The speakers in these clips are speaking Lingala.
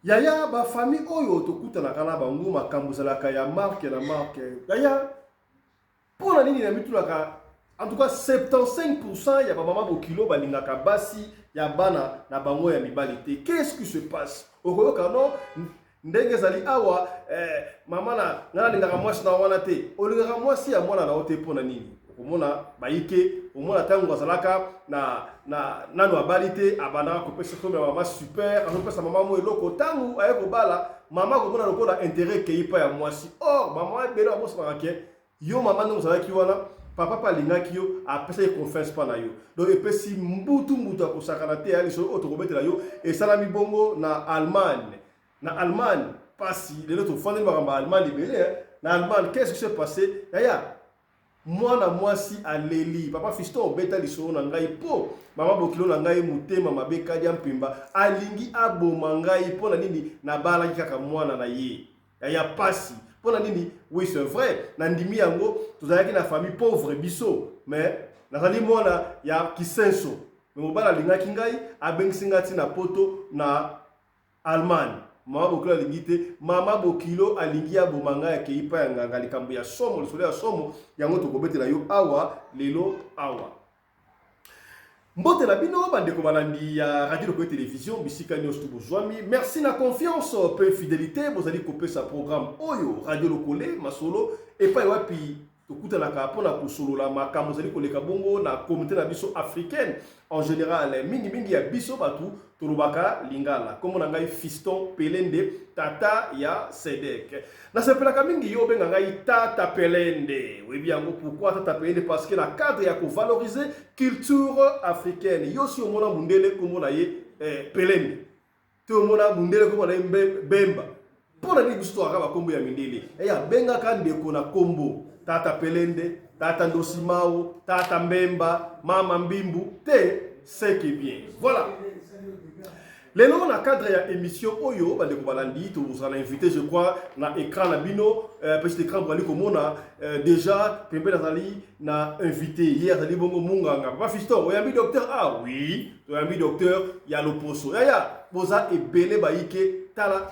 Yaya, ba famille oyo tokutanaka na bango, makambo ezalaka ya marque na marque. Yaya, mpo na nini na mitunaka? En tout cas, 75% ya bamama bokilo balingaka basi ya bana na bango ya mibali te. Qu'est-ce qui se passe? Okoyoka no ndenge ezali awa, mama na ngai nalingaka mwasi na wana te. Olingaka mwasi ya mwana na yo te, mpo na nini? Okomona bayike, omona ntango azalaka na nano abali te, abandaka kopesa somi ya mama super, azopesa mama mo eloko. Ntango aye kobala, mama akomona lokola intérêt ekei pa ya mwasi. Or mama ebele babosanaka ke yo mama, ndenge ozalaki wana, papa mpe alingaki yo, apesaki confiance mpa na yo. Donc epesi mbutu mbutu ya kosakana te. Ya lisolo oyo tokobetela yo esalami bongo na Allemagne. Na Allemagne, pasi. Lelo tofandeli makambo ya Allemagne ebele. Na Allemagne, qu'est-ce qui s'est passé, yaya? Mwana mwasi aleli: "Papa Fiston, obeta lisolo na ngai mpo mama bokilo na ngai motema mabe kadia mpemba alingi aboma ngai. Mpo na nini nabalaki kaka mwana na ye?" Yaya, pasi. Mpo na nini? Oui, c'est vrai, nandimi yango, tozalaki na famille pauvre biso, mais nazali mwana ya Kisenso, mais mobali alingaki ngai, abengisi ngai ntina Poto, na Allemagne. Mama bokilo alingi te, mama bokilo alingi aboma ngai, akei pa ya nganga. Likambo ya somo, lisolo ya somo, yango tokobetela yo awa lelo awa. Mbote na bino, bandeko balandi ya Radio Lokole Télévision, bisika nyonso to bozwami. Merci na confiance mpe fidélité bozali kopesa programme oyo, Radio Lokole Masolo, epai wapi tokutanaka mpona kosolola makambo ezali koleka bongo na communauté na biso africaine en général, mingimingi ya biso bato tolobaka lingala. Nkombo na ngai Fiston Pelende, tata ya Sedek. Nasepelaka mingi yo obenga ngai Tata Pelende. Oyebi yango pourquoi Tata Pelende? Parce que na cadre ya kovaloriser culture africaine, yo si omona mundele nkombo na ye Pelende te, omona mundele nkombo na ye Bemba, mpo na nini biso tokaka bakombo ya mindele? Eya, bengaka ndeko na kombo Tata Pelende, Tata Ndosimao, Tata Mbemba, Mama Mbimbu te, c'est que bien. Voilà, lelo na cadre ya émission oyo, bandeko balandi, tozala na invité. Je crois na écran na bino, petit écran, bozali komona déjà pembeni azali na invité. Ye azali bongo munganga. Papa Fiston, oyambi docteur? Ah oui, toyambi docteur ya loposo. Yaya, boza ebele bayike. Tala,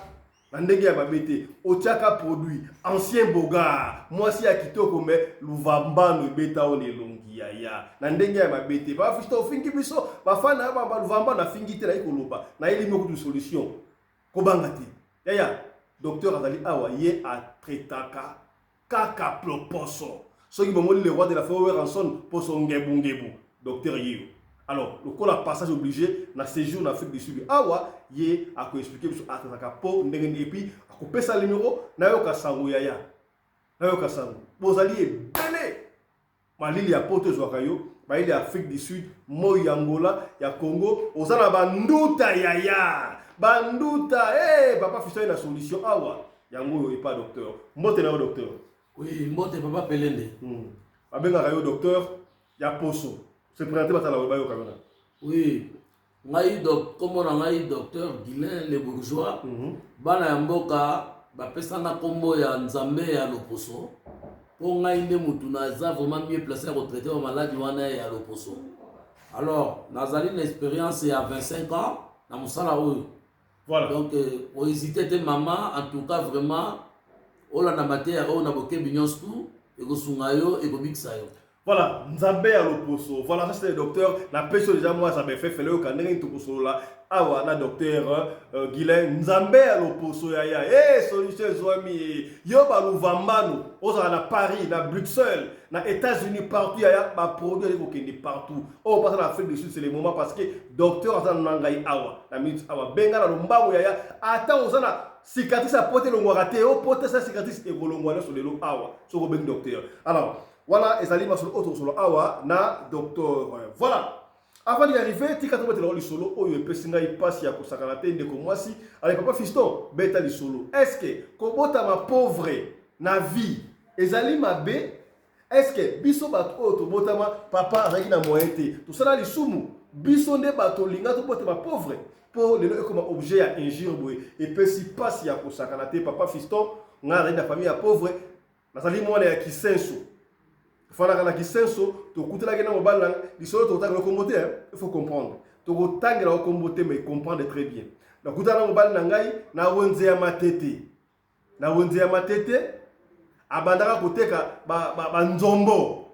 na ndenge ya mabe te, otiaka produit ancien bogar, mwasi ya kitoko, mais luvambano ebeta o na elongi. Yaya, na ndenge ya mabe te, papa Fiston, ofingi biso bafana ya baluvambano. Afingi te, nayi koloba, nayeli moko kutu solution. Kobanga te, yaya, docteur azali awa. Ye atraitaka kaka loposo. Soki bomoni le roi de la forêt Werrason, poso ngebungebu, docteur ye yo. Alors lokola passage obligé na séjour na Afrique du Sud awa, ye akoexpliquer biso atraitaka po ndenge nini, et puis akopesa numéro. Nayoka sango, yaya, nayoka sango. Bozali ebele, malili ya Poto ezwaka yo, malili ya Afrique du Sud, moi ya Angola, ya Congo, oza na banduta, yaya, banduta. Hey, papa Fiston ye na solution awa, yango oyo epa docteur. Mbote na yo, docteur. Oui, mbote papa Pelende. Babengaka yo docteur ya poso. Se présente, batala oyo bayoka yo na. Oui, ngai kombo na ngai docteur Guilain Le Bourgeois. Bana ya mboka bapesanga nkombo ya Nzambe ya loposo, mpo ngai nde mutu naza vraiment mieux placé ya kotraiter bamaladi wana ya loposo. Alors nazali na expérience ya 25 ans na mosala oyo. Donc ohésite te, mama. En tout cas, vraiment, olanda mateya oyo na bokebi nyonso tu, ekosunga yo, ekobikisa yo. Voilà, Nzambe ya loposo. Voilà, ça c'est le docteur. Napesi déjà moi ça me fait fele yoka ndenge tokosolola awa na docteur Guilain, Nzambe ya loposo. Yaya, eh, solution ezwami. Yo baluvambano, ozala na Paris, na Bruxelles, na États-Unis, partout, yaya, baproduit ali kokende partout. Oyo pasa na Afrique du Sud, c'est le moment, parce que docteur aza na ngai awa na minute awa. Benga na lombango, yaya. Ata oza na cicatrice ya pote elongwaka te, opote sa cicatrice ekolongwa nyonso lelo awa soki obengi docteur. Alors wana ezali masolo oyo tokosolo awa na docteur. Voilà, avant d'y arriver, tika tobetela lisolo oyo epesi ngai mpasi ya kosakana te. Ndeko mwasi ale: "Papa Fiston, beta lisolo. Est ce que kobotama pauvre na vie ezali mabe? Est ce que biso bato oyo tobotama papa azalaki na moyen te, tosala lisumu? Biso nde bato olinga tobotama pauvre mpo lelo ekoma objet ya injure boye?" Epesi mpasi ya kosakana te. "Papa Fiston, ngai azali na famille ya pauvre, nazali mwana ya Kisenso, tofandaka na Kisenso, tokutelaki na mobali na lisolo, tokotaka lokombo te. Il faut comprendre, Tokotangela yo kombo te, mais comprendre très bien. Nakutana na mobali na ngai na wenze ya Matete. Na wenze ya Matete, abandaka koteka banzombo,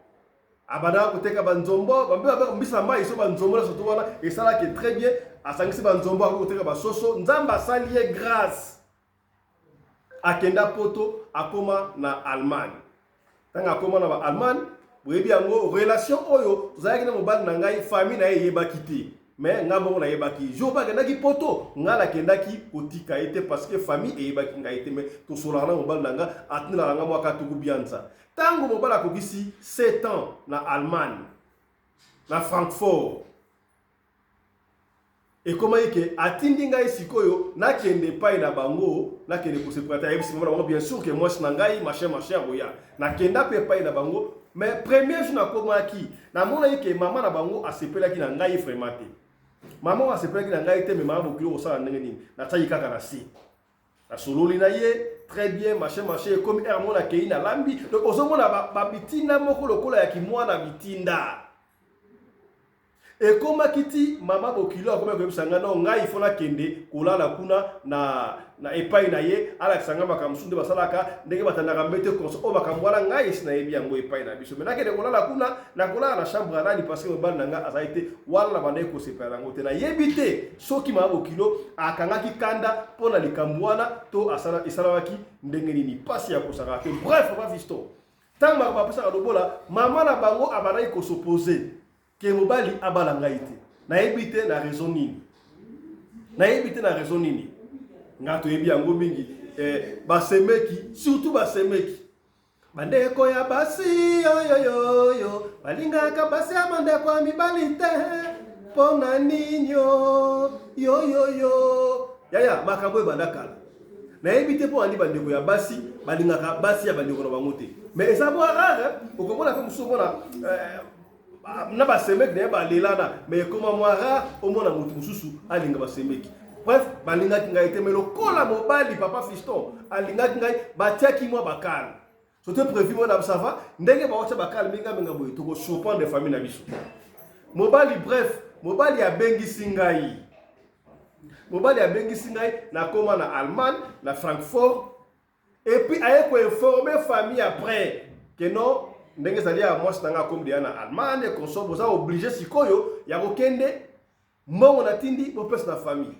ba, ba abandaka koteka banzombo, mbisa mai so banzombo na soto wana esalaki très bien. Asangisi banzombo, akoki koteka basoso. Nzambe asali ye grâce, akenda Poto, akoma na Allemagne. Ntango akoma na ba Allemagne, boyebi yango, relation oyo tozalaki na mobali na ngai, famille na ye eyebaki te, mais ngai moko nayebaki. Jour mpe akendaki Poto, ngai nakendaki kotika ye te parce que famille eyebaki ngai te, mais tosolaka na mobali na ngai, atindelaka ngai mwa katuku bianza. Ntango mobali akokisi 7 ans na Allemagne, na Francfort, ekomaki ke atindi ngai sikoyo nakende epai na bango, nakende koseprésenter. Ayebisi mama na bango bien sûr ke mwasi na ngai, machin machin, akoya. Nakenda mpe epai na bango, mais premier jour nakomaki, namonaki ke mama na bango asepelaki na ngai vraiment te. Mama oyo asepelaki na ngai te, mais mama bokili kosala ndenge nini? Natiaki kaka na se, nasololi na ye très bien, machin machin. Ekomi heure moko, nakei, nalambi. Donc ozomona babitinda moko lokola ya kimwana bitinda. Ekomaki ti mama bokilo akomaki koyebisa ngai: "Non, ngai ifo nakende kolala kuna na epai na ye, alakisa ngai makambo mosusu nde basalaka, ndenge batandaka mbete konso oyo." Makambo wana ngai esi nayebi yango epai na biso, mais nakende kolala kuna, nakolala na chambre ya nani? Parce que mobali na ngai azali te wana. Na bandaki kosepela yango te. Nayebi te soki mama bokilo akangaki kanda mpo na likambo wana to esalamaki ndenge nini. Mpasi ya kosaka te. Bref, papa Fiston, ntango makambo apesaka lobola, mama na bango abandaki kos'opposer ke mobali abala ngai te. Nayebi te na raison nini, nayebi te na raison nini. Ngai toyebi yango mingi, basemeki, surtout basemeki, bandeko ya basi oyoyoyo balingaka basi ya bandeko ya mibali te. Mpo na ninio yoyoyo? Yaya, makambo ebanda kala. Nayebi te mpo andi bandeko ya basi balingaka basi ya bandeko na bango te, mais eza mwa rare. Okomona mpe mosusu, omona na basemeki na ye balelana, mais ekoma mwa rare omona motu mosusu alinga basemeki. Bref, balingaki ngai te, mais lokola mobali, papa Fiston, alingaki ngai, batiaki mwa bakale. C'était prévu mwana, ça va, ndenge baotya bakale mingaminga boye, tokosurprendre famille na biso. Mobali, bref, mobali abengisi ngai, mobali abengisi ngai, nakóma na Allemagne, na Francfort, et puis aye koinformer famille après ke non, ndenge ezali ya mwasi na ngai akomi deya na Allemagne, consort, boza obligé sikoyo ya kokende. Mbongo natindi, bopesa na famille.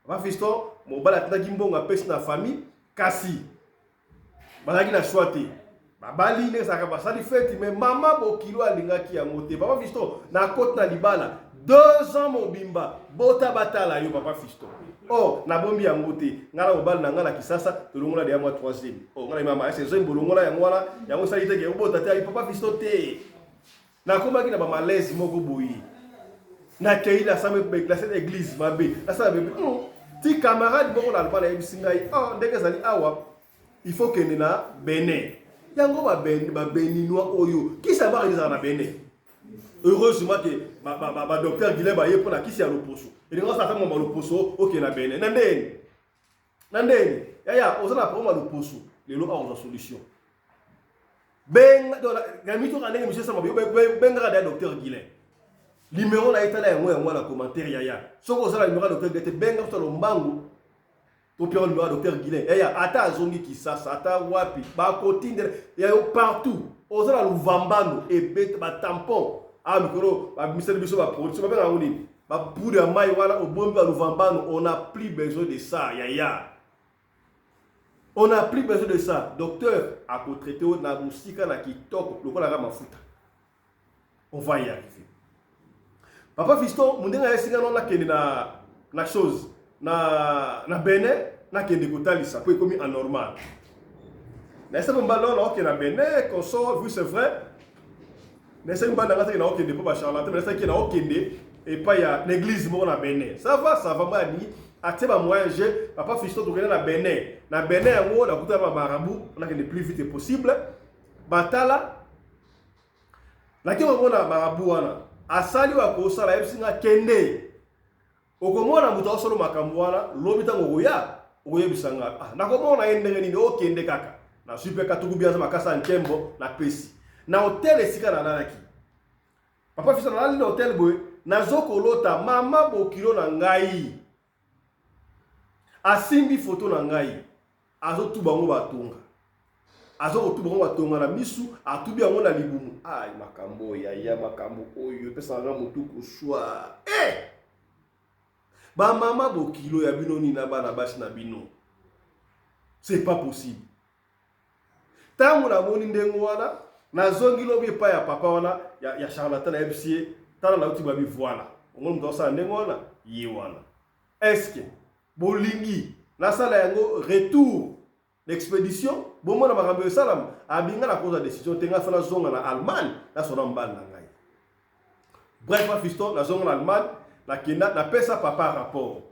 Papa Fiston, mobali atindaki mbongo, apesi na famille, kasi bazalaki na choix te. Babali ndenge ezalaka, basali feti, mais mama bokilo alingaki yango te. Papa Fiston, nakoti na libala 2 ans mobimba, bota batala yo. Papa Fiston, oh, nabombi yango te. Ngai na mobali na ngai na Kisasa, tolongola deya mwa troisième. Oh, ngai na mama ese ezoi bolongola yango wana, yango esali te ke obota te. Ayi, papa Fiston, te, nakomaki na bamalaise moko boye. Nakei, nasala église mabe, nasala bebe ti camarade moko na Allemagne ayebisi ngai: "Oh, ndenge ezali awa, il faut kende na Benin." Yango babéninois oyo kisi ya baka ezala na Benin. Heureusement ke badocteur Guilin baye mpo na kisi ya loposo. Elingi osala ata mwa loposo, okende na Benin na ndeni na ndeni. Yaya, oza na problème ya loposo lelo awa, ozwa solution. Benga mitoka ndenge monsieur Sama, bengaka deya docteur Guilin, numéro na ye tala yango, yango na commentaire. Yaya, soki oza na numéro ya docteur Guilin te, benga kosala lombangu, topia numéro ya docteur Guilin. Yaya, ata azongi Kisasa, ata wapi, bakotindela yayo partout. Oza na luvambano, ebeta batampon awa mikolo babimiseli biso baproduit, so babenga yango nini, bapoudre ya mai wana, obombi baluvambano. On a plus besoin de ça, yaya, on n'a plus besoin de ça. Docteur akotraiter oyo na mosika na kitoko lokola kaka mafuta. On va y arriver, papa Fiston. Mondenge ayesinga no, nakende na chose na Benin, nakende kotalisa mpo ekomi anormal. Nayesaki mobali nao naokende na Benin, consort. Oui, c'est vrai, nayesaki mobali nanga teke naokende mpo bacharlatan, mais nayesaki naokende epai ya l'église moko na Benin. Ça va, ça va, mwa alingi atie bamoyen je. Papa Fiston, tokende na Benin. Na Benin yango, nakutana bamarabout, nakende plus vite possible. Batala, nake komona marabout wana, asali oyo akosala, ayebisi nga: "Kende, okomona moto akosala makambo wana lobi. Ntango okoya, okoyebisa nga." Ah, nakomona ye ndenge nini? Okende kaka. Nazwi mpe katuku biaza makasi ya nkembo, napesi na hotel esika nalalaki. Papa Fiston, nalali na hotel boye. Nazokolota mama bokilo na ngai asimbi foto na ngai, azotuba yango batonga, azokotuba yango batonga na misu, atubi yango na libumu. Ai, makambo oyo yaya, makambo oyo epesaka nga motu koswa. Eh! Bamama bokilo ya bino nini na bana basi na bino? C'est pas possible. Ntango namoni ndenge wana, nazongi lobi epai ya papa wana ya charlatan, nayebisi ye, tala nauti babi, voilà, omoni moto asala ndenge wana, ye wana. Est-ce bolingi nasala yango retour d'expédition, bomona makambo esalama? Abinga na kozwa décision te, ngai fa nazonga na Allemagne, nasona mobali na ngai. Bref, fiston, nazonga na Allemagne, nakenda, napesa papa rapport.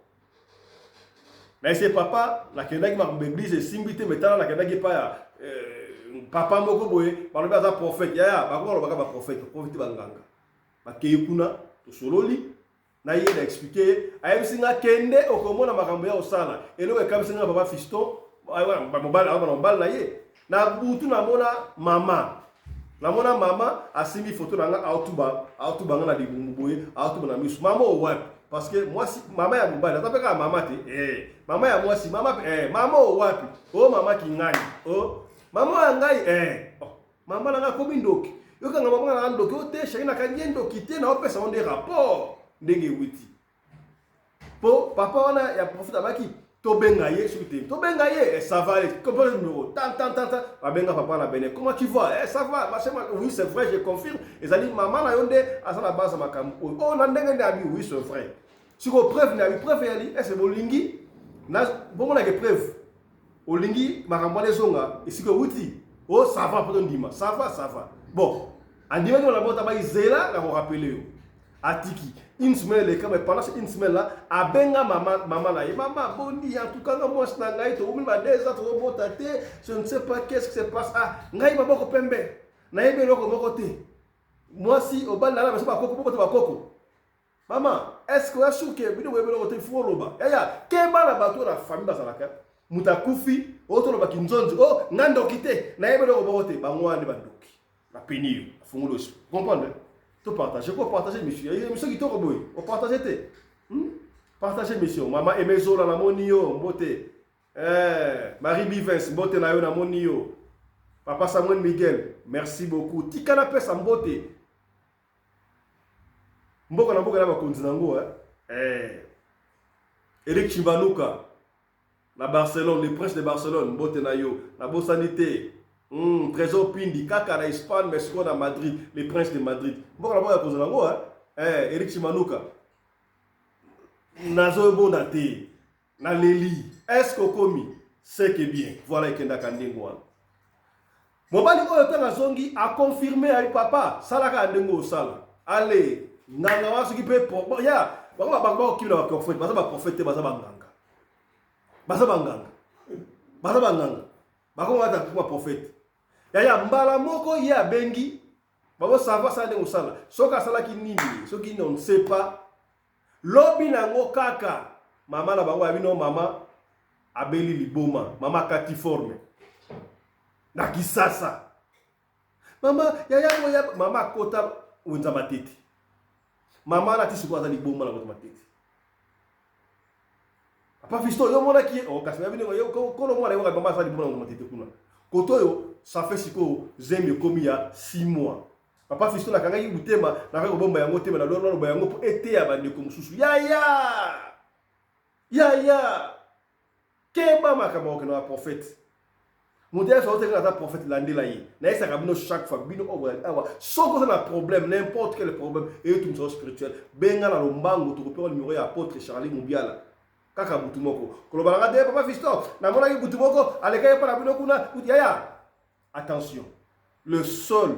Nayese papa, nakendaki makambo église esimbi te, mais tala, nakendaki epai ya papa moko boye, balobi aza prophète. Yaya, bango balobaka baprophète, prophète banganga. Bakei kuna, tosololi na ye, na expliquer ye, ayebisi nga: kende, okomona makambo ya kosala. Eloko ekamisi nga, papa fiston, mobali na mobali na ye, na butu namona mama, namona mama asimbi foto na nga, aotuba nga na libumu boye, aotuba na misu. Mama oyo wapi? Parce que mwasi, mama ya mobali aza mpe kaka mama te, mama ya mwasi, mama mama oyo wapi? O mama kingani, o mama ya ngai, oh, mama na ngai akomi ndoki. Yokanga mama na ngai ndoki o te, chéri, nakangi ye ndoki te, naopesa ngo nde rapport ndenge ewiti. Po papa wana ya prophète abaki tobenga ye, soki te tobenga ye, ça va, comprends le numéro, tan tan tan tan, babenga papa na bene: comment tu vois? Ça va, machin, oui, c'est vrai, je confirme, ezali mama na yo nde aza na base ya makambo oyo. Oh, na ndenge nde abi, oui, c'est vrai. Sikoyo preuve na abi, preuve eyali, ese bolingi bomonake preuve, olingi makambo wana ezonga esika ewuti? Oh, ça va, mpo tondima, ça va, ça va. Bon, andimaki wana bota baizela na korappeler yo. Atiki une semaine eleka, mais pendant une semaine là, abenga mama, mama na ye: mama boni? En tout cas nga mwasi na ngai tokomi ba 2 ans tozobota te, je ne sais pas qu'est-ce qui se passe. Ah, ngai maboko pembe, nayebi eloko moko te. Mwasi obali na biso bakoko moko te, bakoko. Mama, est ce que oya sûr que bino boyebi eloko te? Faut oloba, yaya, keba na bato na famille bazalaka, moto akufi oyo tolobaki nzonzi o nga ndoki te, nayebi eloko moko te. Bango wana nde bandoki. Bapeni yo, afungoli osi comprendre. Topartage ko partage émission, émission kitoko boye, opartage te, Partage émission. Mama Emezola, namoni yo, mbote. Marie Bivens, mbote na yo, namoni yo. Papa Samuel Miguel, merci beaucoup. Tika napesa mbote. Mboka na mboka na bakonzi nango, eh. Eric Chimbanuka na Barcelone, le prince de Barcelone, mbote na yo, nabosani te. Trésor Pindi kaka na Espagne, mais sikoyo na Madrid, le prince de Madrid. Mboka na mboka ya kozala yango, eh? Eric Chimanuka, nazobona te, naleli. Est ce que okomi c'est que bien? Voilà, ekendaka ndenge wana. Mobali oyo, ntango azongi, aconfirme ayi: papa, salaka ya ndenge osala. Ale nganga wana, soki mpe ya bango bakokimi na baprophète, baza baprophète te, baza banganga, baza banganga, baza banganga, bakongo ata baprophète. Yaya, mbala moko ye abengi bango, ça va, sala ndenge osala. Soki asalaki nini, soki on ne sait pas, lobi nango kaka mama na bango ya bino, mama abeli liboma, mama akati forme na Kisasa. Mama yaya oya, mama akota wenza Matete, mama alati sikoyo aza liboma na kota Matete. Papa Fisto, yo omonaki ye, oh, kasi nayebi ndenge kolo mwana yoka, mama aza liboma na kota Matete kuna. Kote oyo, ça fait sikoyo zemi ekomi ya 6 mois. Papa Fisto, nakangaki motema, nakaki kobomba yango te, naloba yango mpo eteya bandeko mosusu. Yaya, yaya, keba makambo akokende na prophète. Moto nyonso aotekaka aza prophète, landela ye. Nayesaka bino chaque fois, bino oyo bozali awa, soki oza na problème, n'importe quel problème eyetumisa spirituel, benga na lombango, tokopeka numéro ya apôtre Charlie Mubiala. Kaka butu moko koloba nanga te: papa Fiston, namonaki butu moko alekaki mpa na bino kuna. Yaya, attention, le seul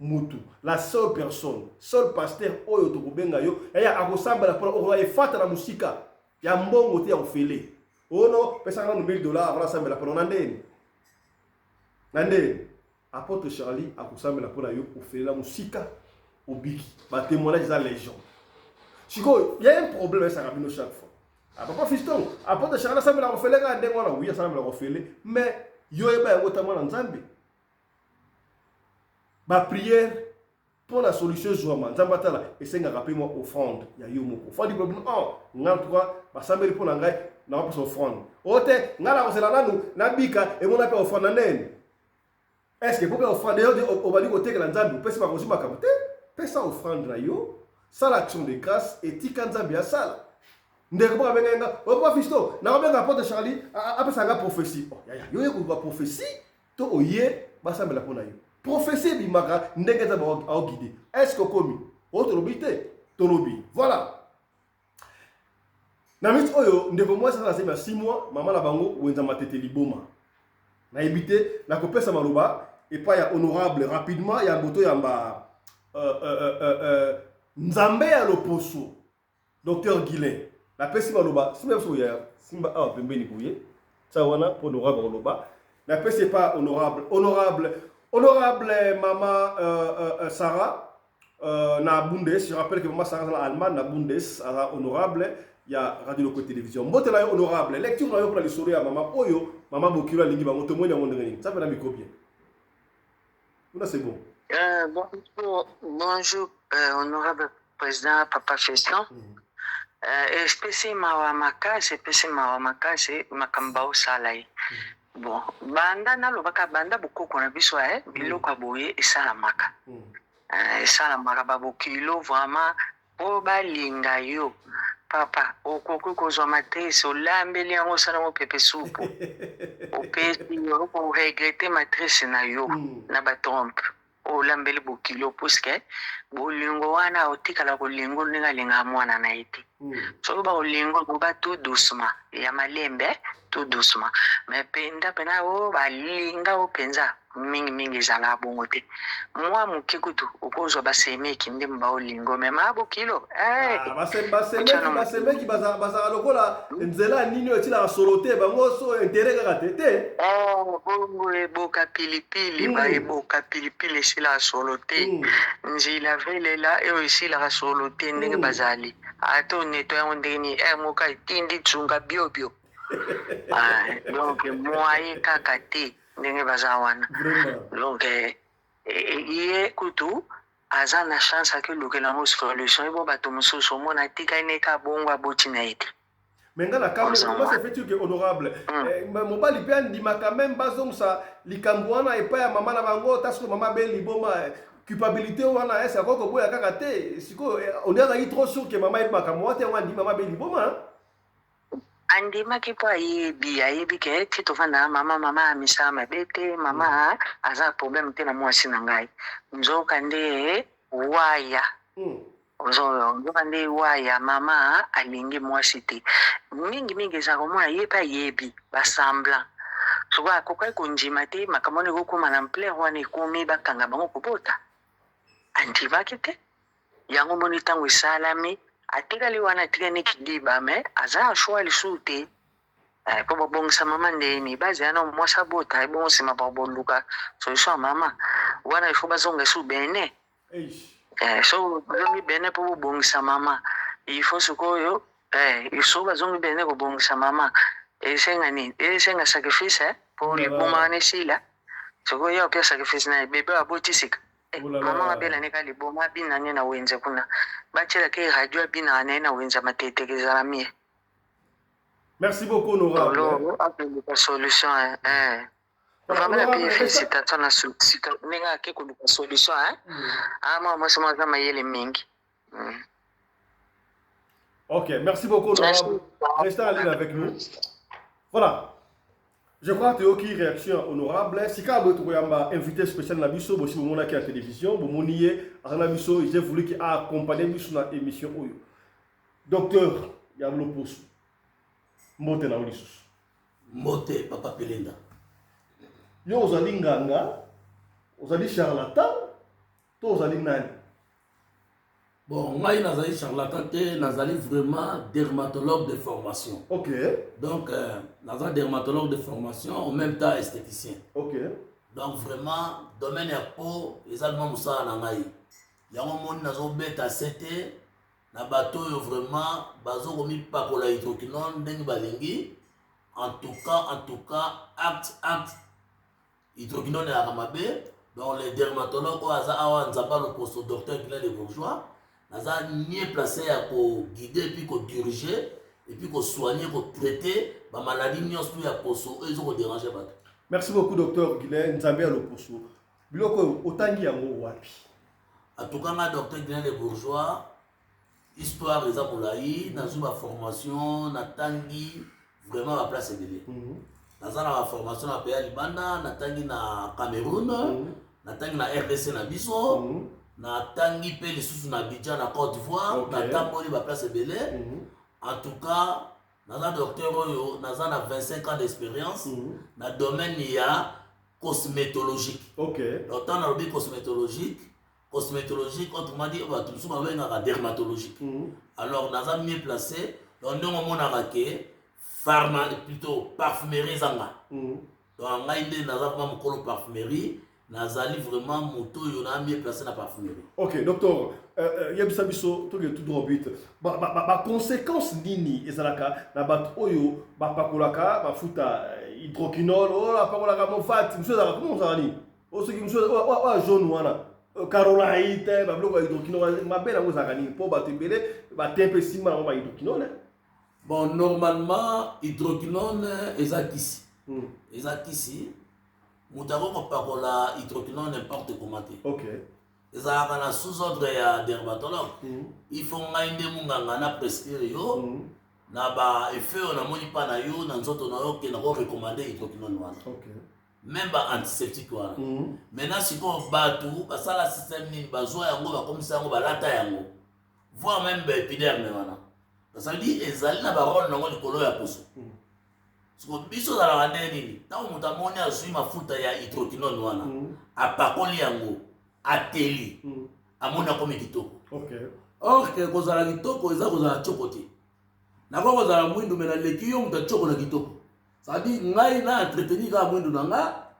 mutu, la seule personne, seul pasteur oyo tokobenga yo, yaya, akosambela mpona okoza efata na mosika ya mbongo te, ya ofele ono pesaka nanu 1000 $, avant asambela mpona na ndeni na ndeni. Apôtre Charlie akosambela mpona yo, ofelela mosika, obiki. Batémoignage eza légion. Sikoyo ya un problème esaka bino chaque fois: ah, papa Fiston, apôtre Charlie asambela kofele kaka ndenge wana? Oui, asambela kofele, mais yo oyeba yango ta mwana Nzambe. Baprière Mpo na solution ezwama, Nzambe atala, esengaka mpe mwa offrande ya yo moko. Fandi bino, oh, nga en tout cas basambeli mpo na ngai, nakopesa offrande. O te, ngai nakozela nanu nabika, emona mpe offrande na nene. Est-ce que mpo offrande yo obandi kotekela Nzambe, opesi bakozwi makambo te? Pesa offrande na yo, sala action de grâce, etika Nzambe asala. Ndeko moko abengai nga, opa Fisto, nakobenga apôtre Charlie apesa nga prophétie. Oh, yaya, yo ye koluka prophétie to oye basambela mpo na yo? Prophétie ebimaka ndenge Nzambe aoguide. Est-ce que okomi? Oyo tolobi te, tolobi. Voilà. Na minute oyo, ndeko mwasi aza na zemi ya 6 mois, mama na bango wenza matete liboma. Nayebi te, nakopesa maloba epai ya honorable rapidement ya mboto yamba Nzambe ya loposo, Docteur Guilain. Napesi maloba, simba biso ya simba awa pembeni boye. Tsa wana po honorable koloba. Napesi epai honorable mama Sarah na Bundes. Je rappelle que mama Sarah aza na Allemagne, na Bundes, aza honorable ya Radio Loko Télévision. Mbote na yo honorable, lecture na yo mpona lisolo ya mama oyo, mama Bokilo alingi bango, tomoni yango ndenge nini? Tsa mpe na micro bien. Kuna c'est bon. Bonjour, bonjour honorable président Papa Fiston. Epesi mawa makasi, epesi mawa makasi makambo baosala ye. Bon, banda nalobaka, banda bokoko na biso, biloko ya boye esalamaka. Esalamaka babokilo vraiment mpo balinga yo. Papa, okoki kozwa matrice, olambeli yango, osala yango pepe supu. Opesi yo, okoregretter matrice na yo na batrompe. Olambeli bokilo, puisque bolingo wana otikala kolingo ndenge alingaka mwana na ye te. Soki bakolingo loba tout doucement, ya malembe, tout doucement, mais mpenza mpena oyo balinga o mpenza mingimingi ezalaka bongo te. Mwa moke kutu okozwa basemeki nde baolingo, mais ma bokilo. Ah, basemeki bazalaka lokola nzela nini oyo etilaka solo te, bango so intérêt kaka te te. Bongo eboka pilipili, baeboka pilipili esilaka solo te. Nzila velela oyo esilaka solo te ndenge bazali. Ata oneto yango ndenge nini, ere moko etindi tsunga biobio. Donc moye kaka te ndenge baza wana. Donc ye kutu aza na chance akelukela yango solution. Ebo bato mosusu omona atikali neka bongo, aboti na ye te. Mais nga na kamwe, comment se fait-il que honorable, mobali mpe andimaka même bazongisa likambo wana epai ya mama na bango? Ta soki mama abe liboma, culpabilité wana ese akoki koboya kaka te. Sikoyo on azalaki trop sûr que mama yebi makambo wana te, yango andimi mama abe liboma. Andimaki mpo ayebi ke ti tovanda na mama, mama amisala mabe te, mama aza problème te na mwasi na ngai. Nzoka nde waya, nzoka nde waya, mama alingi mwasi te. Mingimingi ezala komona ye mpe ayebi basemblant. Sikoyo akokaki kondima te makambo wana ekokóma na ampleur wana, ekomi bakanga bango kobota. Andimaki te. Yango moni ntango esalami, atikali wana, atikali kidiba, mais aza na choix lisusu te mpo babongisa mama ndeni bazela na mwasi abota, ebongo nsima baboluka solution ya mama wana. Il faut bazonga esu bene. So bazongi bene mpo bobongisa mama, il faut sikoyo, so bazongi bene kobongisa mama, esenga nini? Esenga sacrifice mpo liboma wana esila. Sikoyo ye opia sacrifice na ye, bebe aboti sika. Mama abela ne ka liboma, abina ne na wenze kuna, batielaka ye radio, abinaka na ye na wenze ya mateteke, ezala mie. Merci beaucoup, honorable. Akoluka solution, eh. Vraiment nape félicitation na ndenge ake koluka solution. Ah, mwa mwasi mwa aza mayele mingi. Ok, merci beaucoup, honorable. Restez en ligne avec nous. Voilà. Je crois que toyoki réaction honorable. Sika boye tokoyamba invité spécial na biso, bosi bomonaki ya télévision, bomoni ye, aza na biso, j'ai voulu qu'il accompagne biso na émission oyo. Docteur Yablo Posu. Mbote na yo lisusu. Mbote Papa Pelenda. Yo ozali nganga, ozali charlatan, to ozali nani? Bon, ngai nazali charlatan te, nazali vraiment dermatologue de formation. Donc naza dermatologue de formation, en même temps esthéticien. Donc vraiment domaine ya peau eza vraiment mosala na ngai. Yango moni nazobeta sete na bato oyo vraiment bazokomipakola hydroquinone ndenge balingi. En tout cas, en tout cas, acte acte hydroquinone eyaka mabe. Donc le dermatologue oyo aza awa, Nzambe Loposo, docteur Guilain Le Bourgeois, naza mieux placé ya koguide, puis kodirige, et puis kosoigne, kotraite bamaladi nyonso ya poso oyo eza kodérange bato. Merci beaucoup, docteur Guilain Nzambe ya Loposo. Biloko oyo otangi yango wapi? En tout cas, nga docteur Guilain Le Bourgeois, histoire eza molai. Nazwi baformation, natangi vraiment baplace ebele. Naza na baformation na pays ya libanda. Natangi na Cameroun, natangi na RDC na biso, natangi mpe lisusu na Abidjan, na Côte d'Ivoire. Natamboli baplace ebele. En tout cas, naza docteur oyo naza na 25 ans d'expérience na domaine ya cosmétologique. Donc ntango nalobi cosmétologique, cosmétologique, autrement dit, bato mosusu babengaka dermatologique. Alors naza mieux placé. Donc ndenge omonaka ke pharma, plutôt parfumerie ezanga. Donc ngai nde naza vraiment mokolo parfumerie. Nazali vraiment moto oyo na mieux placé na parfumerie. Ok, docteur, yebisa biso, toke tout droit au but. Baconséquence nini ezalaka na bato oyo bapakolaka mafuta hydroquinone, oyo bapakolaka Movate, mosusu ezalaka komo, ozalaka nini, oyo soki mosusu oyo ya jaune wana, Carolight, babiloko ya hydroquinone, mabe nango ezalaka nini? Mpo bato ebele bate mpe nsima nango bahydroquinone. Bon, normalement hydroquinone eza kisi. Eza kisi. Moto akoki kopakola hydroquinone n'importe comment te. Ezalaka na sous ordre ya dermatologue. Il faut ngai nde monganga na prescrire yo na baeffet oyo namoni mpa na yo, na nzoto na yo, ke nakorecommande hydroquinone wana, même ba antiseptique wana. Maintenant sikoyo bato basala système nini? Bazwa yango, bakomisa yango, balata yango, voire même baépiderme wana. Ça veut dire ezali na barole nango likolo ya poso. Siko biso ozalaka nde nini? Ntango moto amoni azwi mafuta ya hydroquinone wana, apakoli yango, ateli, amoni akomi kitoko. Or ke kozala kitoko eza kozala tioko te. Nakoki kozala mwindu, me naleki yo moto atioko na kitoko. C'est-à-dire ngai na entretenir kaka mwindu na nga,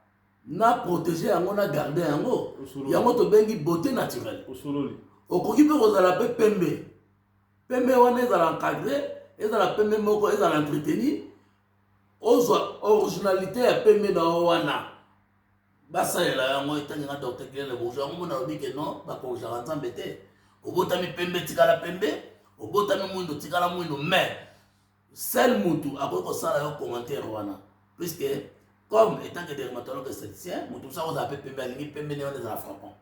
na protéger yango, na garde yango. Osololi. Yango tobengi beauté naturelle. Osololi. Okoki mpe kozala mpe pembe. Pembe wana ezala encadré, ezala pembe moko ezala entretenu, ozwa originalité ya pembe na yo wana. Basalela yango etangi nga docteur Guilain Le Bourgeois. Yango mona alobi ke non, bakorrigeaka Nzambe te. Obotami pembe, tikala pembe. Obotami mwindo, tikala mwindo. Mais seul mutu akoki kosala yo commentaire wana, puisque comme étant que dermatologue esthéticien, motu mosusu akozala mpe pembe, alingi pembe nde wana ezala frappant,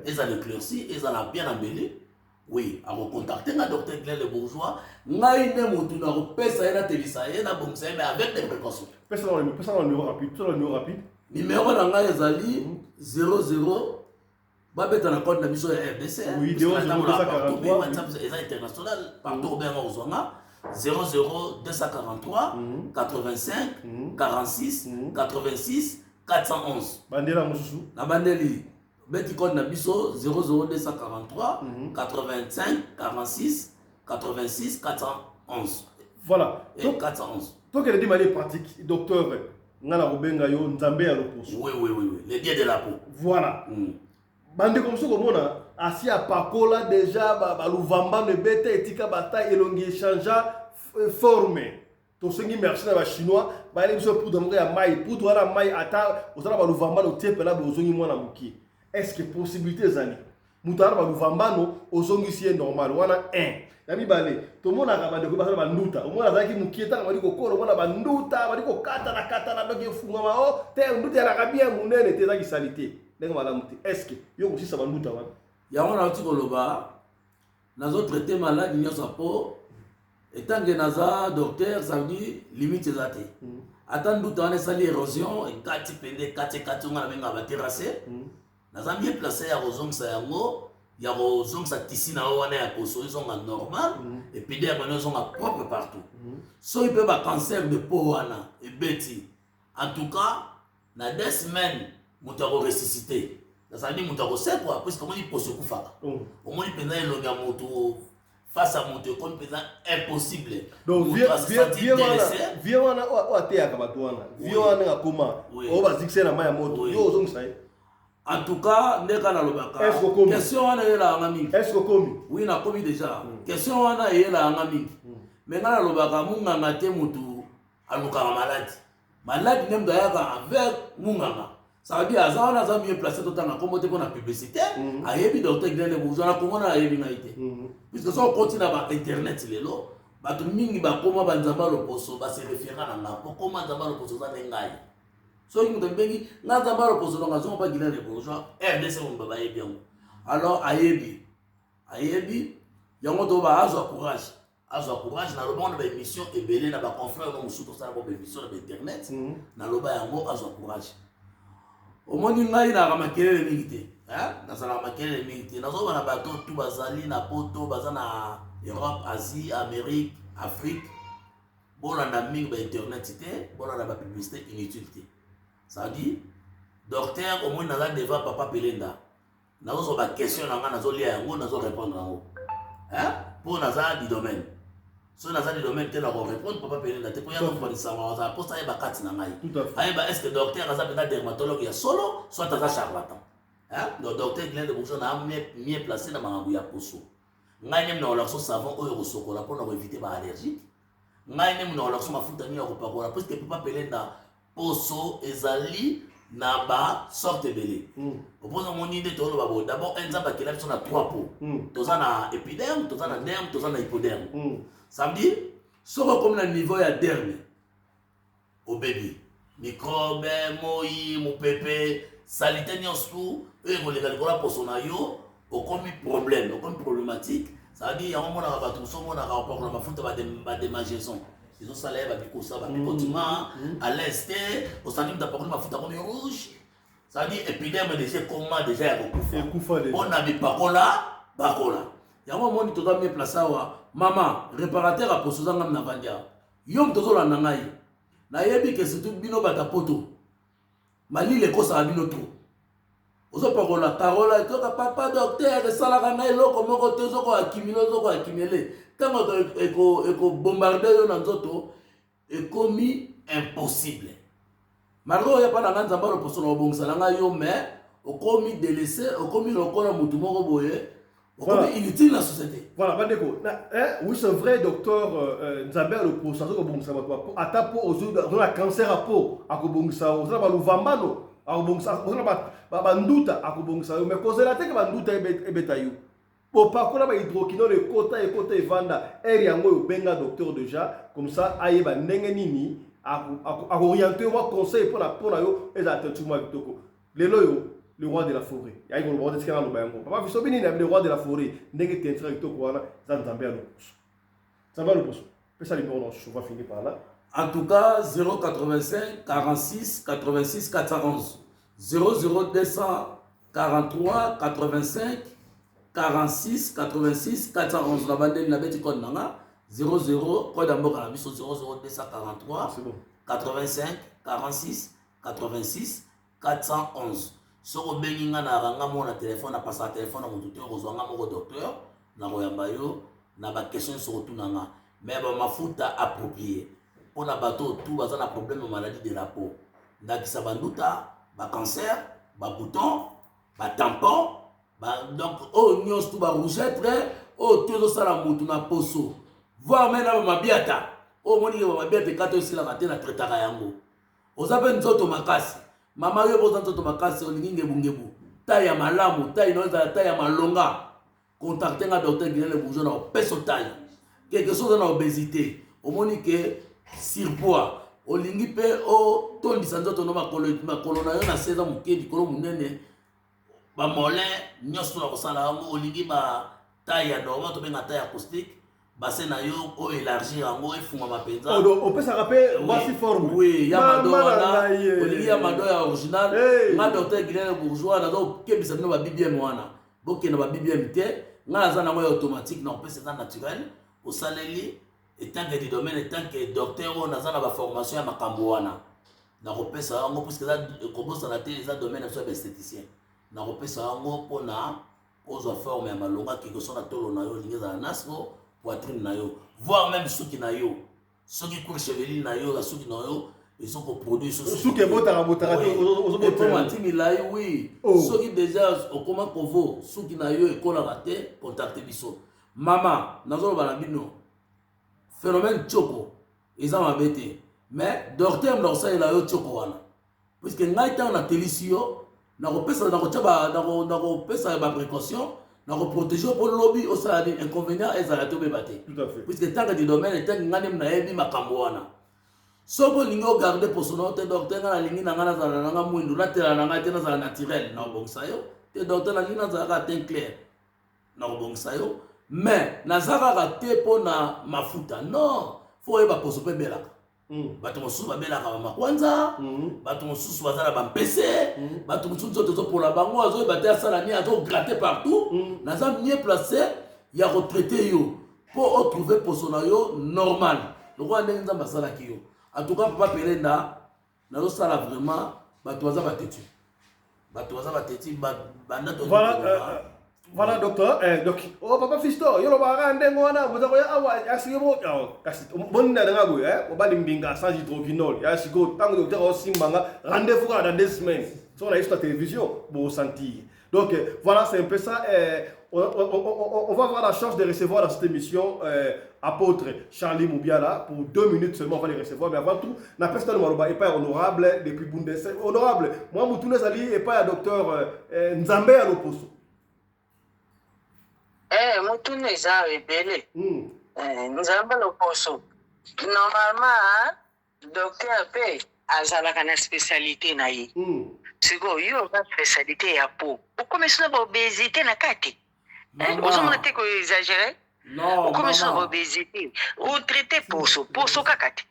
ezala éclairci, ezala bien embelli. Oui, akocontacte nga docteur Guilain Le Bourgeois. Ngai nde motu nakopesa ye, natelisa ye, nabongisa ye, mais avec des précautions. Pesa na numéro rapide, pesa na numéro rapide. Numéro na ngai ezali 00, babeta na code na biso ya RDC. Oui, 00243. WhatsApp eza international, partout obenga ozwanga. 00 243 85 46 86 411. Bandela mosusu. Na bandeli, beti code na biso 00243 85 46 86 411. Voilà. Et 411. Tokende de manière pratique, docteur. Nga na kobenga yo Nzambe ya Loposo. Oui, le dieu de la peau. Voilà. Bandeko mosusu komona asi apakola déjà baluvambano, ebete, etika bata elongi, echangea forme. Tosengi merci na Bachinois, bayeli biso poudre moko ya mai. Poudre wana mai, ata oza na baluvambano, otie mpena boye, ozongi mwana mokie. Est ce que possibilité ezali moto aza na baluvambano, ozongisi ye normal wana? 1 ya mibale, tomonaka bandeko baza na banduta. Omona azalaki mokie, ntango bali kokola, omona banduta bali kokatana katana, donc efungwama o te. Nduta ezalaka bien monene te, ezaki sali te, ndenge malamu te. Est ce que yo kosisa banduta wana? Yango nauti koloba, nazotraite maladi nyonso po etanke naza docteur. Ça veut dire limite eza te. Ata nduta wana esali érosion, ekati pende, ekati, ekati, onga nabengaka baterrasse. Naza bien placé ya kozongisa yango, ya kozongisa tisi na yo wana ya poso ezonga normal, épiderme wana ezonga propre partout. Soki mpe bacancer de peau wana ebeti, en tout cas na 2 semaines moto akoressuscite. Nazali moto akosekwa, puisque omoni poso ekufaka. Omoni mpenza elongi ya moto, face ya moto ekomi mpenza impossible. Donc vie wana oyo ateyaka bato wana, vie wana akoma oyo bazikisa na mai ya moto, yo ozongisa ye? En tout cas, nde kaka nalobaka, question wana eyelaka nga mingi. Est ce okomi? Oui, nakomi déjà. Question wana eyelaka nga mingi, mais nga nalobaka, munganga te mutu alukaka maladi. Maladi nde moto ayaka avec munganga. Ça veut dire aza wana, aza mieux placé. Totanga kombo te mpona publicité. Ayebi docteur Guylain Le Bourgeois na Kongo na ayebi ngai te, puisque soki okoti na bainternet lelo, bato mingi bakóma banzambe ya loposo, base référer na nga po koma nzambe ya loposo oza nde ngai. Soki moto abengi nga nzambe ya loposo, donc azonga mpa Guylain Le Bourgeois, RDC momba bayebi yango. Alors ayebi yango. To ba azwa courage, azwa courage. Naloba ngo na baémission ebele na baconfrère no mosusu, tosala bo baémission na bainternet. Naloba yango, azwa courage. Omoni, ngai nalaka makelele mingi te, nazalaka makelele mingi te. Nazoba na bato tu bazali na Poto, baza na Europe, Asie, Amérique, Afrique, bolanda mingi bainternet te, bolanda bapublicité inutile te. Ça dit, docteur, omoni, naza devant papa Pelenda, nazozwa baquestion na ngai, nazolia yango, nazorépondre yango mpo naza du domaine. Soki naza du domaine te, nakorépondre papa Pelenda te, mpo ya kofanisanga azala mposa ayeba kati na ngai, ayeba est ce que docteur aza mpenza dermatologue ya solo, soit aza charlatan. Donc docteur Guylain Le Bourgeois na mieux placé na makambo ya poso. Ngai nde nakolakisa savon oyo kosokola mpona koéviter baallergique. Ngai nde nakolakisa mafuta nini ya kopakola, puisque papa Pelenda, poso ezali na basorte ebele. Opoza omoni nde toloba boye: d'abord, Nzambe akela biso na trois peau. Toza na épiderme, toza na derme, toza na hypoderme. Ça veut dire soki okomi na niveau ya derme, obebi. Microbe, moi, mopepe, saleté nyonso oyo ekoleka likolo ya poso na yo, okomi problème, okomi problématique. Ça veut dire yango omonaka bato mosusu, omonaka opakola mafuta, badémangeaison ezosala ye, babikosa, babikotima à l'aise te. Osandi moto apakoli mafuta, akomi rouge. Ça veut dire épiderme déjà ekoma déjà ya kokufa. Ekufa déjà. Mpona bipakola bakola yango, omoni, toza mieux placé awa. Mama réparateur ya poso, oza ngami na vandi awa. Yo moto ozolanda ngai, nayebi ke surtout bino bato Poto, malili ekosaka bino trop. Ozopakola karola, etoka papa docteur, esalaka ngai eloko moko te. Ozokoaccumuler, ozokoaccumuler, ntango ekobombarder yo na nzoto, ekomi impossible. Malgré oyo, epa na ngai nzambe loposo na kobongisa na ngai yo, mais okomi délaissé, okomi lokola motu moko boye, okomi inutile na société. Voilà, bandeko, hein, oui, c'est vrai, docteur Nzambe aloposo aza kobongisa bato. Ata mpo oza na cancer ya peau, akobongisa. Oza na baluvambano, akobongisa. Oza na banduta, akobongisa yo. Mais kozela te ke banduta ebeta yo, opakola bahydroquinone, ekota, ekota, evanda ere yango oyo. Obenga docteur déjà, comme ça ayeba ndenge nini akoorienter yo, mwa conseil mpona yo ezala teinture mwa kitoko. Lelo oyo, le roi de la forêt yaki koloba wana, tika naloba yango. Papa biso binini, le roi de la forêt, ndenge teinture ya kitoko wana eza Nzambe ya loposo. Nzambe ya loposo, pesa numéro na on va finir par là. En tout cas, 085 46 86 411, 00243 85 46 86 411. Na bandeli, nabeti code na nga 00, code ya mboka na biso 00243 C'est bon. 85 46 86 411. Soki obengi nga na ranga moko na telefone, napasaka telefone na motu te. Okozwa nga moko docteur, nakoyamba yo na baquestion nyonso kotuna nga. Mais bamafuta approprié mpona bato oyo tu baza na problème ya maladie de la peau, ndakisa banduta, bacancer, babouton, batampon, donc oyo nyonso tu, barougeâtre, oyo tu ezosala motu na poso, voire même na bamabiata oyo omonike, bamabiata ekata oyo esilaka te, na traitaka yango. Oza mpe nzoto makasi, mama, yo mpe oza nzoto makasi, olingi ngebungebu, taille ya malamu, taille na ezala taille ya malonga, contacte nga docteur Guylain Le Bourgeois, na opesa taille. Quelque chose oza na obésité, omoni ke surpoids, olingi mpe otondisa nzoto no, makolo na yo na se eza moke, likolo monene, bamollets nyonso na kosala yango, olingi bataille ya normal, tobenga taille acoustique, base na yo oyo élargir yango, efungwama mpenza. Oh, opesaka mpe mwasi forme? Oui, ya mado wana, olingi ya mado ya original. Nga docteur Guylain Le Bourgeois, naza kokebisa bino, ba BBM wana, bokende ba BBM te. Nga naza nango ya automatique, na kopesa eza naturel. Osaleli en tant que du domaine, en tant que docteur oyo naza na baformation ya makambo wana, nakopesa yango, puisque eza kobosana te, eza domaine na biso ya baesthéticien. Nakopesa yango mpona ozwa forme ya malonga kikoso na tolo na yo, olingi ezala nasco, poitrine na yo, voire même suki na yo, soki cuir chevelu na yo, suki na yo ezokoproduire. Suki ebotaka botaka te. Ekoma ti milai, oui. Soki déjà okoma kovo, suki na yo ekolaka te, contacte biso. Mama, nazoloba na bino, phénomène tioko eza mabe te, mais docteur na kosalela yo tioko wana. Puisque ngai ntango natelisi yo, nakopesa nakotya ba nako nakopesa ba précaution, nakoprotege yo mpo lobi osala nini, inconvénient ezala te, obeba te. Tout à fait. Puisque tant que du domaine, tant ngai nde nayebi makambo wana. Soki olingi ogarde poso na yo te, docteur, ngai nalingi na ngai nazala na ngai mwindu, natela na ngai te, nazala naturel, nakobongisa yo te. Docteur, nalingi nazala kaka teint clair, nakobongisa yo. Mais naza kaka te mpo na mafuta, non, faut oyeba poso mpe ebelaka. Bato mosusu babelaka bamakwanza, bato mosusu baza na bampese, bato mosusu nzoto ezopola bango, azoyeba te asala nini, azogratte partout. Naza mieux placé ya kotraite yo mpo otrouve poso na yo normal lokola ndenge Nzambe asalaki yo. En tout cas, papa Pelenda, nazosala vraiment, bato baza batetu, bato baza bateti banda to. Voilà, voilà docteur. Donc, oh papa Fiston, yo lobaka ndenge wana boza koya awa ya sikoyo bo kasi boni na nga boye, mobali mbinga sans hydroquinol ya sikoyo. Ntango docteur osimbanga, rendez-vous kaka dans 2 semaines, soki na yesu na télévision bosentir. Donc voilà, c'est un peu ça. On va avoir la chance de recevoir dans cette émission apôtre Charlie Moubiala. Pour 2 minutes seulement, on va les recevoir. Mais avant tout, na pesa maloba epai honorable depuis Bundes. Honorable, moi mutuna ezali epai ya docteur Nzambe ya loposo. Motuna eza ebele. Nzambe loposo, normalement docteur mpe azalaka na spécialité na ye. Sikoyo yo oza spécialité ya peau, okomisi na baobésité na kati. Ozomona te koexagere? Okomisi na baobésité, otraite poso, poso kaka te.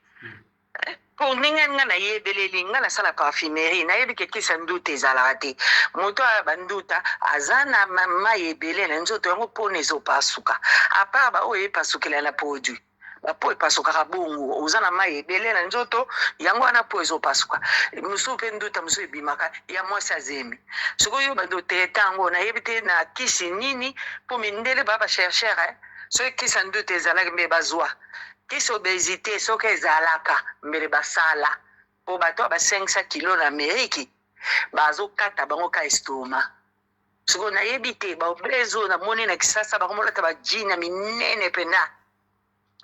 Po ndenge nga nayebeleli, nga nasala parfumerie, nayebi ke kisa nduta ezalaka te. Moto aya banduta aza na mai ebele na nzoto, yango mpona ezopasuka. À part baoyo epasukela na produit, bapeau epasukaka bongo, oza na mai ebele na nzoto, yango wana peau ezopasuka. Mosusu mpe nduta mosusu ebimaka ya mwasi azemi. Sikoyo bando traite yango, nayebi te na kisi nini, mpo mindele baa bachercheur. Soki kisi nduta ezalaki, mbe bazwa kisi obésité. Soki ezalaka, mbele basala, mpo bato oyo ba 500 kilo na Amerike bazokata bango ka estomac. Sikoyo nayebi te, baobèse oyo namoni na Kisasa, bakomolata bajean ya minene mpena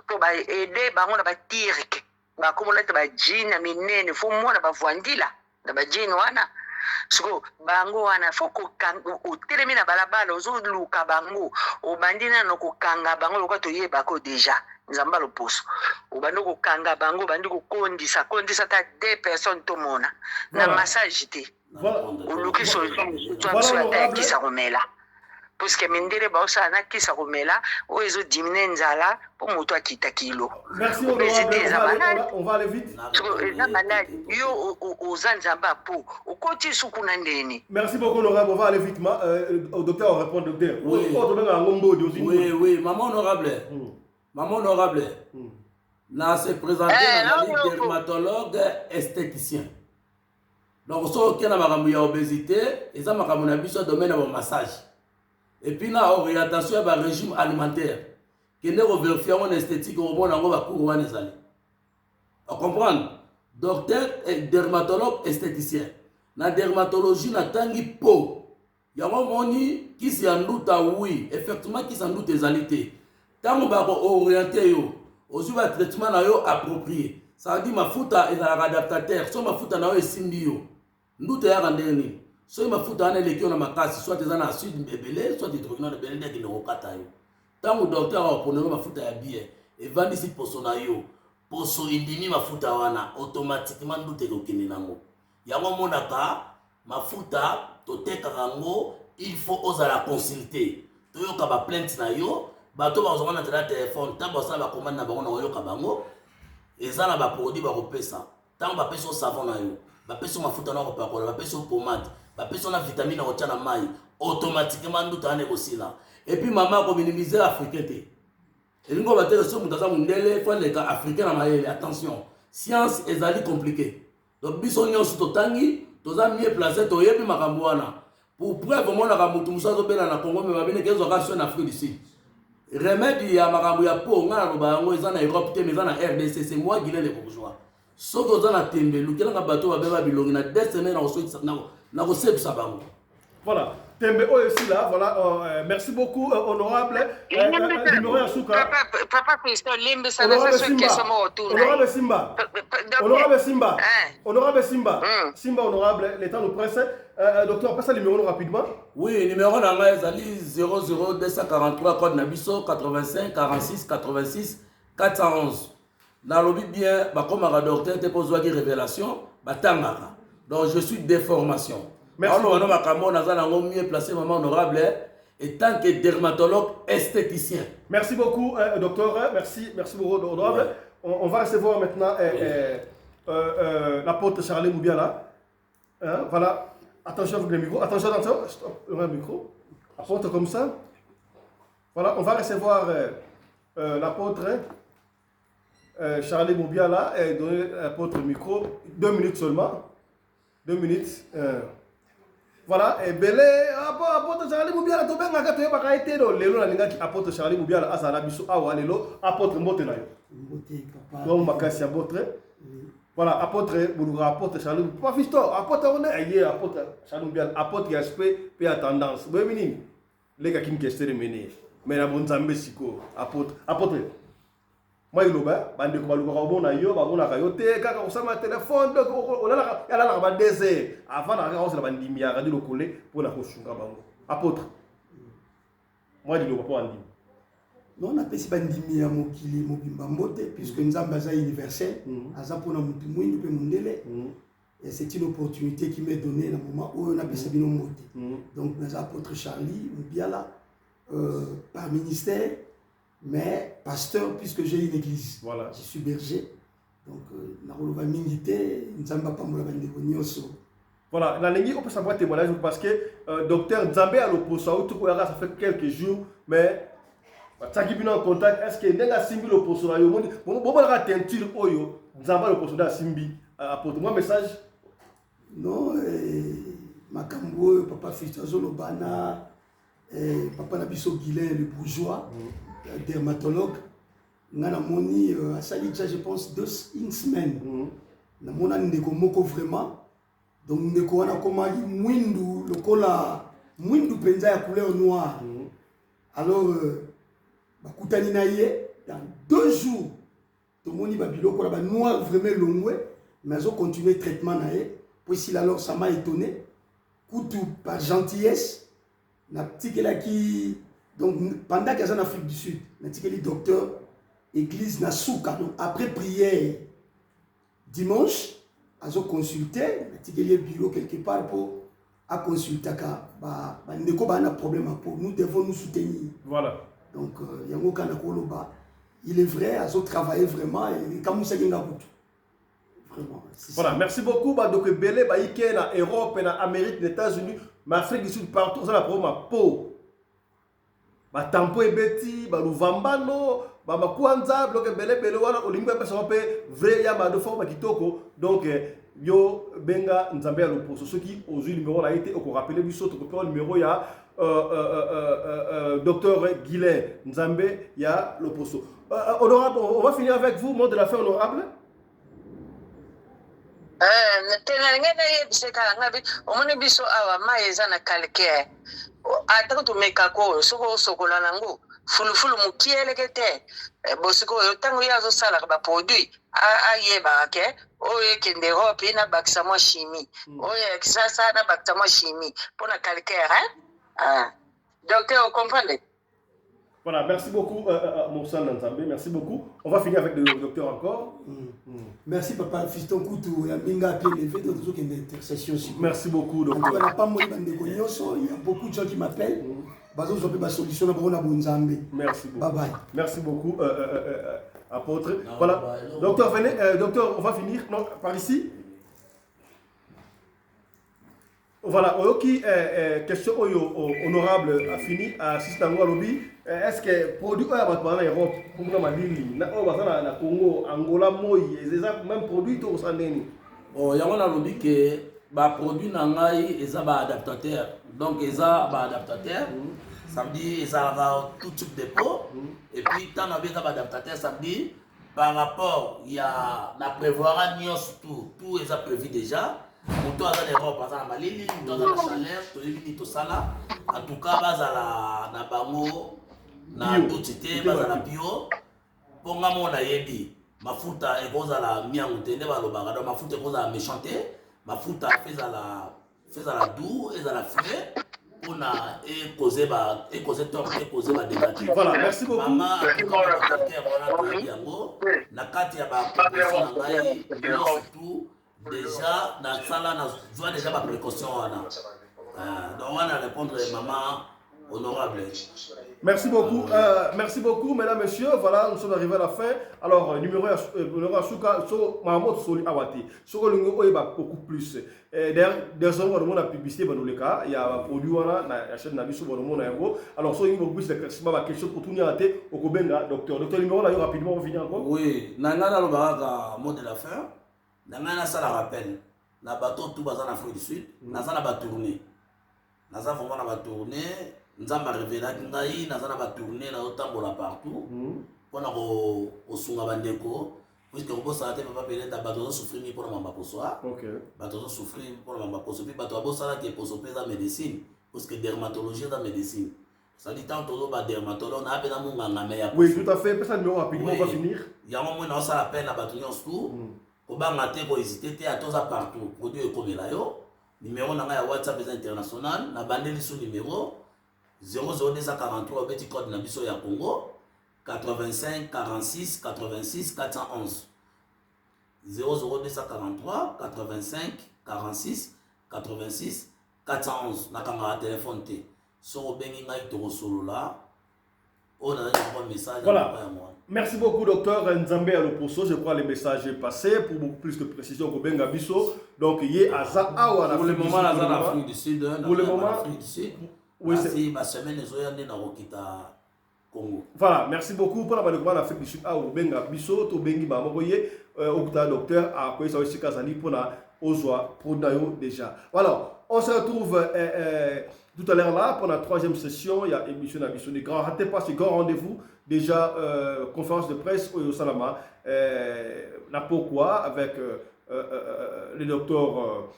mpo baede bango na batirke, bakomolata bajean ya minene, faut mwana bavwandila na bajean wana. Sikoyo bango wana, faut otelemi na balabala, ozoluka bango, obandi nano kokanga bango lokola toyebako déjà Nzambe aloposo. Obandi kokanga bango, obandi kokondisa kondisa ata deux personnes, tomona na massage te, oluki solution mosusu biso ata ya kisa komela, puisque mindele baosala na kisa komela oyo ezodimine nzala mpo moto akita kilo. Obésité eza malade, eza malade. Yo oza Nzambe ya peau, okoti suku na ndeni. Merci beaucoup, honorable. On va aller vite. Docteur, on répond, docteur. Oui. Oui, oui, maman honorable. Maman honorable. Na se présenter, nazali dermatologue esthéticien. Donc soki okei na makambo ya obésité, eza makambo na biso ya domaine ya bamassage et puis na orientation ya barégime alimentaire. Kende kovérifier yango na esthétique, okomona yango, bacours wana ezali. Ocomprendre? Docteur dermatologue esthéticien na dermatologie, natangi peau. Yango moni kisi ya nduta, oui, effectivement kisi ya nduta ezali te. Ntango bakooriente yo, ozwi batraitement na yo approprié, ça veut dire mafuta ezalaka adaptateur. So mafuta na yo esimbi yo, nduta eyaka ndenge nini? Soki mafuta wana eleki yo na makasi, soit eza na acide ebele, soit hydroquinone ebele, nde akende kokata yo. Ntango docteur akoponela mafuta ya bien, evandisi poso na yo, poso endimi mafuta wana, automatiquement nduta ekokende nango. Yango omonaka mafuta totekaka yango, il faut ozala consulte, toyoka baplainte na yo. Bato bazwanga na nzela ya telefone, ntango basala bacommande na bango, na koyoka bango, eza na baproduit bakopesa. Ntango bapesi yo savon na yo, bapesi yo mafuta na kopakola, bapesi yo pomade, bapesi yo na vitamine na kotia na mai, automatiquement nduta wana ekosila. Et puis mama, akominimize africain te. Elingi oba te soki moto aza mondele faut aleka africain na mayele. Attention, science ezali compliqué. Donc biso nyonso totangi, toza mieux placé, toyebi makambo wana. Pour preuve, omonaka motu mosusu azobela na Congo, mais babineke ezwaka soin na Afrique du Sud. Remède ya makambo ya peau, ngai naloba yango, eza na Europe te, mais eza na RDC. C'est moi, Guilain le Bourgeois. Soki oza na tembe, lukelanga bato babeba bilongi, na 2 semaines nakosebisa bango. Voilà, tembe oyo esila. Voilà, merci beaucoup, honorable. Numéro ya suka. Papa Fiston, limbisa, naza so question moko. Tuna. Honorable Simba. Honorable Simba, hein? Honorable Simba, Simba honorable, le temps nous presse. Docteur, passe le numéro rapidement. Oui, numéro na ngai ezali 00243 code na biso 85 46 86 411. Nalobi bien, bakomaka docteur te mpo ozwaki révélation, batangaka. Donc je suis de formation. Merci. Naoloba no makambo naza nango mieux placé, maman honorable, et tant que dermatologue esthéticien. Merci beaucoup, docteur. Merci, merci beaucoup, honorable. Ouais. On va recevoir maintenant l'apôtre Charlie Moubiala. Hein, voilà. Attention avec le micro. Attention, attention. Stop, le micro. Apôtre comme ça. Voilà, on va recevoir l'apôtre Charlie Moubiala et donner l'apôtre micro. 2 minutes seulement. 2 minutes. Voilà, et Belé, apôtre Charlie Moubiala, tobengaka toyebaka ye te do lelo nalingaki apôtre Charlie Moubiala azala biso awa lelo. Apôtre, mbote na yo. Mbote papa. Donc makasi apôtre. Voilà, apôtre boluka apôtre Charlie, papa Fiston, apôtre on est apôtre Charlie Moubiala, apôtre ya aspect pe ya tendance. Boyebi nini? Leka kin kestere mene. Mais na bonzambe siko apôtre, apôtre. Moi iloba bandeko balukaka obona yo, bamonaka yo te kaka kosala téléphone, donc olalaka alalaka ba 2 heures avant na kaka osala bandimi ya radio lokole mpona kosunga bango. Apôtre, moi liloba mpo bandimi. Non, napesi bandimi ya mokili mobimba mbote, puisque Nzambe aza universel, aza mpona motu mwindu mpe mondele. Et c'est une opportunité qui m'est donnée na moment oyo napesa bino mbote. Donc naza apôtre Charlie Moubiala, par ministère, mais pasteur puisque j'ai une église. Voilà. Je suis berger. Donc nakoloba mingi te, Nzambe apambola bandeko nyonso. Voilà, nalingi opesa mwa témoignage parce que docteur Nzambe ya loposo auti koyaka, ça fait quelques jours, mais batiaki bino en contact. Est ce que ndenge asimbi loposo na yo, bomonaka teinture oyo Nzambe ya loposo nde asimbi, apôtre, mwa message? Non, makambo oyo papa Fiston azoloba na papa na biso Guilain le bourgeois, dermatologue, nga namoni asali déjà, je pense, une semaine. Namona ndeko moko vraiment, donc ndeko wana akomaki mwindu lokola mwindu mpenza ya couleur noire. Alors bakutani na ye dans 2 jours, tomoni babiloko na banoir vraiment elongwe, mais azocontinue traitement na ye po esila. Alors ça m'a étonné, kutu par gentillesse natikelaki, donc pendant qu'aza na Afrique du Sud, natikeli docteur église na suka, donc après prière dimanche azoconsulte, natikeli ye bureau quelque part po aconsultaka bandeko baa na problème ya peau. Nous devons nous soutenir. Voilà. Donc yango kaka nakoloba, il est vrai, azotravailler vraiment, ekamusaki nga kutu vraiment, c'est Voilà, ça. Merci beaucoup. Bandeko ebele baike na Europe, na Amérique, na États-Unis, na Afrique du Sud, partout, oza na problème ya peau. Batampo ebeti, baluvambano, bamakwanza, biloko ebele ebele wana, olingi bapesa mpe vrai ya mado forme kitoko. Donc yo benga Nzambe ya loposo. Soki ozwi numéro na ye te, okorappeler biso, tokopesa numéro ya docteur Guilain Nzambe ya loposo. Honorable, on va finir avec vous, mot de la fin, honorable. Te, nalingi nayebisa kaka nga omoni biso awa mai eza na calcaire, ata tomekaka oyo soki osokola nango fulufulu mokieleke te. Bo sikoyo ntango ye azosalaka baproduit, ayebaka ke oyo ekende Europe ye nabakisa mwa chimie, oyo ya Kisasa nabakisa mwa chimie mpona calcaire, hein? Ah. Docteur, ocomprendre? Voilà, merci beaucoup, Moussa Nzambe, merci beaucoup. On va finir avec le docteur encore. Merci papa Fiston Koutou, ya Minga pied levé, donc tout qui est intercession aussi. Merci beaucoup, En tout docteur. cas, na pambo bandeko nyonso, il y a beaucoup de gens qui m'appellent. Bazo zo pe ba solution na bango na bonzambe. Merci beaucoup. Bye bye. Merci beaucoup, apôtre. Non, Voilà. bah, non. Docteur, venez, docteur, on va finir. Non, par ici. Voilà, oyoki question oyo honorable a fini assiste nango alobi, est-ce que produit oyo bato baza na Europe komona malili na oyo baza na Congo, Angola, moi eza même produit to kosala ndeni? Bon, yango nalobi ke baproduit na ngai eza baadaptateur, donc eza baadaptateur, ça veut dire ezalaka tout type de peau. Et puis ntango nabi eza baadaptateur, ça veut dire par rapport ya na prévoira nyonso, tout eza prévu déjà. Moto aza na Europe aza na malili, moto aza na chaleur, toyebi nini tosala. En tout cas bazala na bango na Bio. duti te, Bio. bazala bio mpo nga moko nayebi. Mafuta ekozala miangu te nde balobaka, donc mafuta ekozala méchant te, mafuta ezala ezala doux, ezala frais mpona ekoze ba ekoze tort te, ekoze ba dégâts te. Voilà, merci beaucoup. Mama, calcaire wana toyebi yango na kati ya baprécaution na ngai nyonso, tout déjà nasala, nazwa déjà baprécaution wana. Donc wana répondre mama honorable. Merci beaucoup, merci beaucoup, mesdames, messieurs. Voilà, nous sommes arrivés à la fin. Alors, numéro ya suka, so Mahamot Soli Awati. So olingi oyeba beaucoup plus. D'ailleurs, désormais, on a publicité dans le cas, il y a un produit wana na chaîne na biso bon na yango. Alors, so beaucoup plus d'éclaircissement, ba question pour tout niaté okobenga docteur. Docteur, numéro là rapidement, on finit encore. Oui, na ngai nalobaka kaka mot de la fin. Na ngai nasala rappel na bato tu baza na Afrique du Sud, naza na batournée, naza vraiment na batournée. Nzambe arevelaki ngai, naza na batournée, nazotambola partout mpona kosunga bandeko, puisque kobosana te, papa Peleta, bato bazosouffrir mingi mpona mamba poso. Bato bazosouffrir mpona mamba poso, mpe bato babosalaki eposo mpe eza médecine, puisque dermatologie eza médecine, c'est-à-dire ntango tozoba dermatologue naa mpenza monganga me ya Oui, tout à fait. Pesa numéro rapidement, on va finir. Yango moi naosala appel na bato nyonso tu, kobanga te, kohésite te, ata oza partout, produit ekomela yo. Numéro na ngai ya WhatsApp eza international, nabandeli so numéro 00243, obeti code na biso ya Congo, 85 46 86 411, 00243 85 46 86 411. Nakangaka telefone te, soki obengi ngai tokosolola. Oyo nazali kokwa message. Voilà. Yango wana. Merci beaucoup, docteur Nzambe Aloposo. Je crois que le message est passé. Pour beaucoup plus de précision, kobenga biso. Donc, ye aza awa na Pour le Afrique du moment, Sud, naza na pour le moment. Afrique du Sud. Pour le Naza na moment, Afrique du Sud. Oui, Kasi basemaine ezoya nde nakokita Congo. Voilà, merci beaucoup pour la bandeko na Afrique du Sud. Awa kobenga biso, tobengi ba moko ye okuta docteur akoyesa esika azali mpona ozwa produit na yo déjà. Voilà, on se retrouve tout à l'heure là pour la troisième session. Il y a émission na biso. Ne ratez pas ce grand rendez-vous. Déjà, conférence de presse oyo esalama na pokwa avec le docteur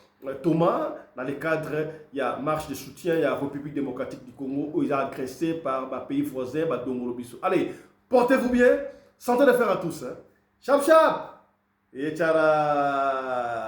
Thomas, dans le cadre, il y a marche de soutien, il y a République démocratique du Congo, où il a agressé par ba pays voisin, ba Dongolo biso. Allez, portez-vous bien, santé de fer à tous. Hein. Chap chap! Et tchara!